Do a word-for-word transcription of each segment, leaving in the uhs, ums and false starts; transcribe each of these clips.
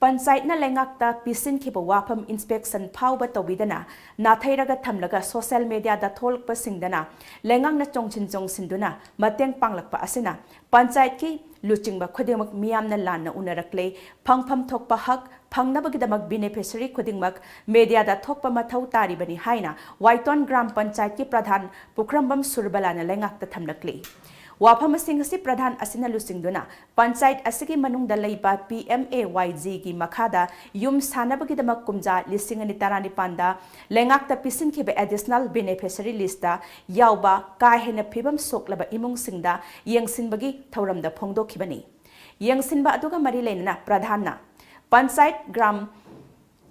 ꯄꯟꯆꯥꯌꯠꯅ ꯂꯩꯉꯥꯛꯇ ꯄꯤꯁꯤꯟꯈꯤꯕ ꯋꯥꯐꯝ inspection ꯐꯥꯎꯕ ꯇꯧꯕꯤꯗꯅ ꯅꯥꯊꯩꯔꯒ ꯊꯝꯂꯒ social mediaꯗ ꯊꯣꯛꯂꯛꯄꯁꯤꯡꯗꯅ ꯂꯩꯉꯥꯛꯅ ꯆꯣꯡꯁꯤꯟ ꯆꯣꯡꯁꯤꯟꯗꯨꯅ ꯃꯇꯦꯡ ꯄꯥꯡꯂꯛꯄ ꯑꯁꯤꯅ ꯄꯟꯆꯥꯌꯠꯀꯤ ꯂꯨꯆꯤꯡꯕ ꯈꯨꯗꯤꯡꯃꯛ ꯃꯤꯌꯥꯝꯅ ꯂꯥꯟꯅ ꯎꯅꯔꯛꯂꯦ꯫ ꯐꯪꯐꯝ ꯊꯣꯛꯄ ꯍꯛ ꯐꯪꯅꯕꯒꯤꯗꯃꯛ beneficiary ꯈꯨꯗꯤꯡꯃꯛ mediaꯗ ꯊꯣꯛꯄ ꯃꯊꯧ ꯇꯥꯔꯤꯕꯅꯤ ꯍꯥꯏꯅ ꯋꯥꯏꯇꯣꯟ ꯒ꯭ꯔꯥꯝ ꯄꯟꯆꯥꯌꯠꯀꯤ ꯄ꯭ꯔꯙꯥꯟ ꯄꯨꯈ꯭ꯔꯝꯕꯝ ꯁꯨꯔꯕꯂꯥꯅ ꯂꯩꯉꯥꯛꯇ ꯊꯝꯂꯛꯂꯤ꯫ ꯋꯥꯐꯝꯁꯤꯡ ꯑꯁꯤ ꯄ꯭ꯔꯙꯥꯟ ꯑꯁꯤꯅ ꯂꯨꯆꯤꯡꯗꯨꯅ ꯄꯟꯆꯥꯌꯠ ꯑꯁꯤꯒꯤ ꯃꯅꯨꯡꯗ ꯂꯩꯕ PMAYGꯒꯤ ꯃꯈꯥꯗ ꯌꯨꯝ ꯁꯥꯅꯕꯒꯤꯗꯃꯛ ꯀꯨꯝꯖꯥ ꯂꯤꯁꯤꯡ ꯑꯅꯤ ꯇꯔꯥꯅꯤꯄꯥꯟꯗ ꯂꯩꯉꯥꯛꯇ ꯄꯤꯁꯤꯟꯈꯤꯕ additional beneficiary listꯇ ꯌꯥꯎꯕ ꯀꯥ ꯍꯦꯟꯅ ꯐꯤꯕꯝ ꯁꯣꯛꯂꯕ ꯏꯃꯨꯡꯁꯤꯡꯗ ꯌꯦꯡꯁꯤꯟꯕꯒꯤ ꯊꯧꯔꯝꯗ ꯐꯣꯡꯗꯣꯛꯈꯤꯕꯅꯤ꯫ ꯌꯦꯡꯁꯤꯟꯕ ꯑꯗꯨꯒ ꯃꯔꯤ ꯂꯩꯅꯅ ꯄ꯭ꯔꯙꯥꯟꯅ ꯄꯟꯆꯥꯌꯠ ꯒ꯭ꯔꯥꯝ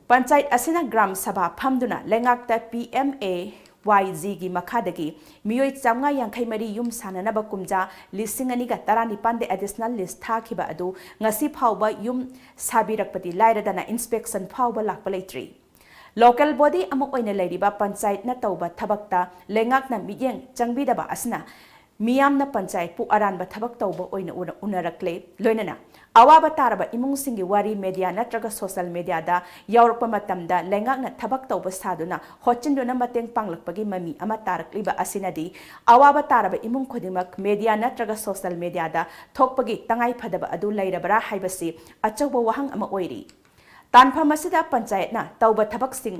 ꯄꯟꯆꯥꯌꯠ ꯑꯁꯤꯅ ꯒ꯭ꯔꯥꯝ ꯁꯚꯥ ꯐꯝꯗꯨꯅ ꯂꯩꯉꯥꯛꯇ PMAYGꯒꯤ ꯃꯈꯥꯗꯒꯤ ꯃꯤꯑꯣꯏ ꯆꯥꯝꯃꯉꯥ ꯌꯥꯡꯈꯩ ꯃꯔꯤ ꯌꯨꯝ ꯁꯥꯅꯅꯕ ꯀꯨꯝꯖꯥ ꯂꯤꯁꯤꯡ ꯑꯅꯤꯒ ꯇꯔꯥꯅꯤꯄꯥꯟꯗ additional list ꯊꯥꯈꯤꯕ ꯑꯗꯨ ꯉꯁꯤ ꯐꯥꯎꯕ ꯌꯨꯝ ꯁꯥꯕꯤꯔꯛꯄꯗꯤ ꯂꯥꯏꯔꯗꯅ inspection ꯐꯥꯎꯕ ꯂꯥꯛꯄ ꯂꯩꯇ꯭ꯔꯤ꯫ Local body ꯑꯃ ꯑꯣꯏꯅ ꯂꯩꯔꯤꯕ ꯄꯟꯆꯥꯌꯠꯅ ꯇꯧꯕ ꯊꯕꯛꯇ ꯂꯩꯉꯥꯛꯅ ꯃꯤꯠꯌꯦꯡ ꯆꯪꯕꯤꯗꯕ ꯑꯁꯤꯅ ꯃꯤꯌꯥꯝꯅ ꯄꯟꯆꯥꯌꯠꯄꯨ ꯑꯔꯥꯟꯕ ꯊꯕꯛ ꯇꯧꯕ ꯑꯣꯏꯅ ꯎꯅ-, ꯎꯅꯔꯛꯂꯦ꯫ ꯂꯣꯏꯅꯅ ꯑꯋꯥꯕ ꯇꯥꯔꯕ ꯏꯃꯨꯡꯁꯤꯡꯒꯤ ꯋꯥꯔꯤ media ꯅꯠꯇ꯭ꯔꯒ social mediaꯗ ꯌꯥꯎꯔꯛꯄ ꯃꯇꯝꯗ ꯂꯩꯉꯥꯛꯅ ꯊꯕꯛ ꯇꯧꯕ ꯁꯥꯗꯨꯅ ꯍꯣꯠꯆꯤꯟꯗꯨꯅ ꯃꯇꯦꯡ ꯄꯥꯡꯂꯛꯄꯒꯤ ꯃꯃꯤ ꯑꯃ ꯇꯥꯔꯛꯂꯤꯕ ꯑꯁꯤꯅꯗꯤ ꯑꯋꯥꯕ ꯇꯥꯔꯕ ꯏꯃꯨꯡ ꯈꯨꯗꯤꯡꯃꯛ media ꯅꯠꯇ꯭ꯔꯒ social mediaꯗ ꯊꯣꯛꯄꯒꯤ ꯇꯉꯥꯏ ꯐꯗꯕ ꯑꯗꯨ ꯂꯩꯔꯕ꯭ꯔꯥ ꯍꯥꯏꯕꯁꯤ ꯑꯆꯧꯕ ꯋꯥꯍꯪ ꯑꯃ ꯑꯣꯏꯔꯤ꯫ ꯇꯥꯟꯐꯝ ꯑꯁꯤꯗ ꯄꯟꯆꯥꯌꯠꯅ ꯇꯧꯕ ꯊꯕꯛꯁꯤꯡ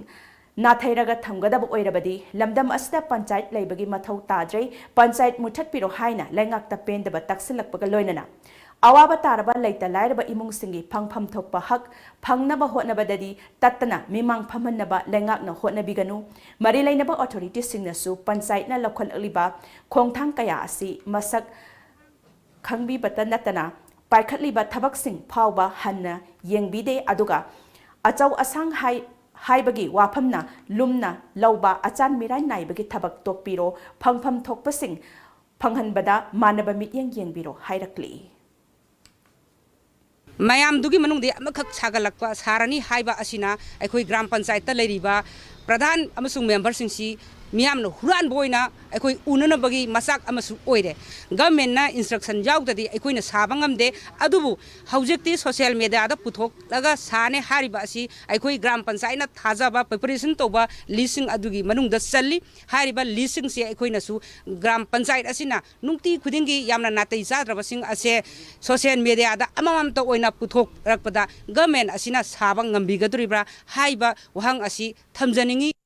ꯅꯥꯊꯩꯔꯒ ꯊꯝꯒꯗꯕ ꯑꯣꯏꯔꯕꯗꯤ ꯂꯝꯗꯝ ꯑꯁꯤꯗ ꯄꯟꯆꯥꯌꯠ ꯂꯩꯕꯒꯤ ꯃꯊꯧ ꯇꯥꯗ꯭ꯔꯦ, ꯄꯟꯆꯥꯌꯠ ꯃꯨꯊꯠꯄꯤꯔꯣ ꯍꯥꯏꯅ ꯂꯩꯉꯥꯛꯇ ꯄꯦꯟꯗꯕ ꯇꯛꯁꯤꯜꯂꯛꯄꯒ ꯂꯣꯏꯅꯅ ꯑꯋꯥꯕ ꯇꯥꯔꯕ ꯂꯩꯇ ꯂꯥꯏꯔꯕ ꯏꯃꯨꯡꯁꯤꯡꯒꯤ ꯐꯪꯐꯝ ꯊꯣꯛꯄ ꯍꯛ ꯐꯪꯅꯕ ꯍꯣꯠꯅꯕꯗꯗꯤ ꯇꯠꯇꯅ ꯃꯤꯃꯥꯡ ꯐꯝꯍꯟꯅꯕ ꯂꯩꯉꯥꯛꯅ ꯍꯣꯠꯅꯕꯤꯒꯅꯨ꯫ ꯃꯔꯤ ꯂꯩꯅꯕ authorityꯁꯤꯡꯅꯁꯨ ꯄꯟꯆꯥꯌꯠꯅ ꯂꯧꯈꯠꯂꯛꯂꯤꯕ ꯈꯣꯡꯊꯥꯡ ꯀꯌꯥ ꯑꯁꯤ ꯃꯁꯛ ꯈꯪꯕꯤꯕꯇ ꯅꯠꯇꯅ ꯄꯥꯏꯈꯠꯂꯤꯕ ꯊꯕꯛꯁꯤꯡ ꯐꯥꯎꯕ ꯍꯟꯅ ꯌꯦꯡꯕꯤꯗꯦ꯫ ꯑꯗꯨꯒ ꯑꯆꯧ ꯑꯁꯥꯡ ꯍꯥꯏ-, ꯍꯥꯏꯕꯒꯤ ꯋꯥꯐꯝꯅ ꯂꯨꯝꯅ ꯂꯧꯕ ꯑꯆꯥꯟ ꯃꯤꯔꯥꯏ ꯅꯥꯏꯕꯒꯤ ꯊꯕꯛ ꯇꯣꯛꯄꯤꯔꯣ, ꯐꯪꯐꯝ ꯊꯣꯛꯄꯁꯤꯡ ꯐꯪꯍꯟꯕꯗ ꯃꯥꯟꯅꯕ ꯃꯤꯠꯌꯦꯡ ꯌꯦꯡꯕꯤꯔꯣ ꯍꯥꯏꯔꯛꯂꯤ꯫ ꯃꯌꯥꯝꯗꯨꯒꯤ ꯃꯅꯨꯡꯗꯒꯤ ꯑꯃꯈꯛ ꯁꯥꯒꯠꯂꯛꯄ, ꯁꯥꯔꯅꯤ ꯍꯥꯏꯕ ꯑꯁꯤꯅ ꯑꯩꯈꯣꯏ ꯒ꯭ꯔꯥꯝ ꯄꯟꯆꯥꯌꯠꯇ ꯂꯩꯔꯤꯕ ꯄ꯭ꯔꯙꯥꯟ ꯑꯃꯁꯨꯡ ꯃꯦꯝꯕꯔꯁꯤꯡꯁꯤ ꯃꯤꯌꯥꯝꯅ ꯍꯨꯔꯥꯟꯕ ꯑꯣꯏꯅ ꯑꯩꯈꯣꯏ ꯎꯅꯅꯕꯒꯤ ꯃꯆꯥꯛ ꯑꯃꯁꯨ ꯑꯣꯏꯔꯦ꯫ ꯒꯚꯔꯟꯃꯦꯟꯠꯅ ꯏꯟꯁꯇ꯭ꯔꯛꯁꯟ ꯌꯥꯎꯗ꯭ꯔꯗꯤ ꯑꯩꯈꯣꯏꯅ ꯁꯥꯕ ꯉꯝꯗꯦ꯫ ꯑꯗꯨꯕꯨ ꯍꯧꯖꯤꯛꯇꯤ ꯁꯣꯁꯤꯌꯦꯜ ꯃꯦꯗꯤꯌꯥꯗ ꯄꯨꯊꯣꯛꯂꯒ ꯁꯥꯅꯦ ꯍꯥꯏꯔꯤꯕ ꯑꯁꯤ ꯑꯩꯈꯣꯏ ꯒ꯭ꯔꯥꯝ ꯄꯟꯆꯥꯌꯠꯅ ꯊꯥꯖꯕ, ꯄ꯭ꯔꯤꯄꯦꯔꯦꯁꯟ ꯇꯧꯕ ꯂꯤꯁꯁꯤꯡ ꯑꯗꯨꯒꯤ ꯃꯅꯨꯡꯗ ꯆꯜꯂꯤ꯫ ꯍꯥꯏꯔꯤꯕ ꯂꯤꯁꯁꯤꯡꯁꯦ ꯑꯩꯈꯣꯏꯅꯁꯨ ꯒ꯭ꯔꯥꯝ ꯄꯟꯆꯥꯌꯠ ꯑꯁꯤꯅ ꯅꯨꯡꯇꯤ ꯈꯨꯗꯤꯡꯒꯤ ꯌꯥꯝꯅ ꯅꯥꯇꯩ ꯆꯥꯗ꯭ꯔꯕꯁꯤꯡ ꯑꯁꯦ ꯁꯣꯁꯤꯌꯦꯜ ꯃꯦꯗꯤꯌꯥꯗ ꯑꯃꯃꯝꯇ ꯑꯣꯏꯅ ꯄꯨꯊꯣꯛꯂꯛꯄꯗ ꯒꯚꯔꯟꯃꯦꯟꯠ ꯑꯁꯤꯅ ꯁꯥꯕ ꯉꯝꯕꯤꯒꯗꯧꯔꯤꯕ꯭ꯔꯥ ꯍꯥꯏꯕ ꯋꯥꯍꯪ ꯑꯁꯤ ꯊꯝꯖꯅꯤꯡꯏ꯫